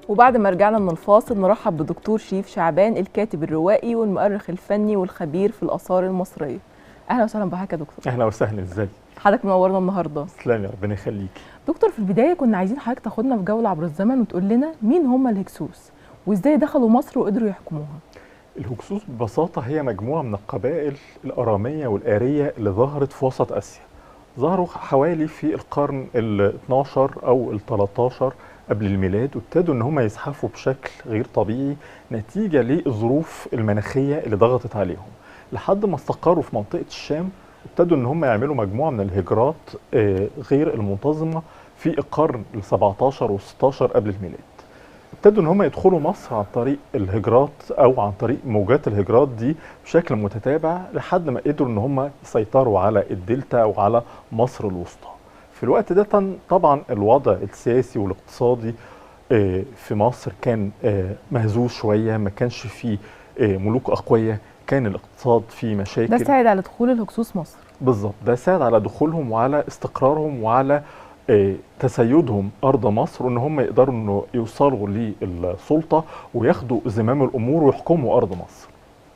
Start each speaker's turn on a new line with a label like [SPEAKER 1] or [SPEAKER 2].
[SPEAKER 1] وبعد ما رجعنا من الفاصل نرحب بدكتور شريف شعبان، الكاتب الروائي والمؤرخ الفني والخبير في الآثار المصرية. أهلا وسهلا بحضرتك يا دكتور.
[SPEAKER 2] أهلا وسهلا، ازيك؟
[SPEAKER 1] حضرتك منورنا النهارده.
[SPEAKER 2] تسلمي، ربنا يخليكي.
[SPEAKER 1] دكتور، في البداية كنا عايزين حضرتك تاخدنا في جولة عبر الزمن وتقول لنا مين هم الهكسوس وازاي دخلوا مصر وقدروا يحكموها.
[SPEAKER 2] الهكسوس ببساطة هي مجموعة من القبائل الأرامية والآرية اللي ظهرت في وسط آسيا. ظهروا حوالي في القرن ال 12 أو ال 13 قبل الميلاد، وابتدوا ان هم يزحفوا بشكل غير طبيعي نتيجة للظروف المناخية اللي ضغطت عليهم، لحد ما استقروا في منطقة الشام، وابتدوا ان هم يعملوا مجموعة من الهجرات غير المنتظمة في القرن ال 17 وال 16 قبل الميلاد. ابتدوا ان هم يدخلوا مصر عن طريق الهجرات او عن طريق موجات الهجرات دي بشكل متتابع، لحد ما قدروا ان هم يسيطروا على الدلتا وعلى مصر الوسطى. في الوقت ده طبعا الوضع السياسي والاقتصادي في مصر كان مهزوز شوية، ما كانش فيه ملوك اقوياء، كان الاقتصاد فيه مشاكل.
[SPEAKER 1] ده ساعد على دخول الهكسوس مصر.
[SPEAKER 2] بالظبط، ده ساعد على دخولهم وعلى استقرارهم وعلى تسيدهم ارض مصر، وان هم يقدروا انه يوصلوا للسلطة وياخدوا زمام الامور ويحكموا ارض مصر.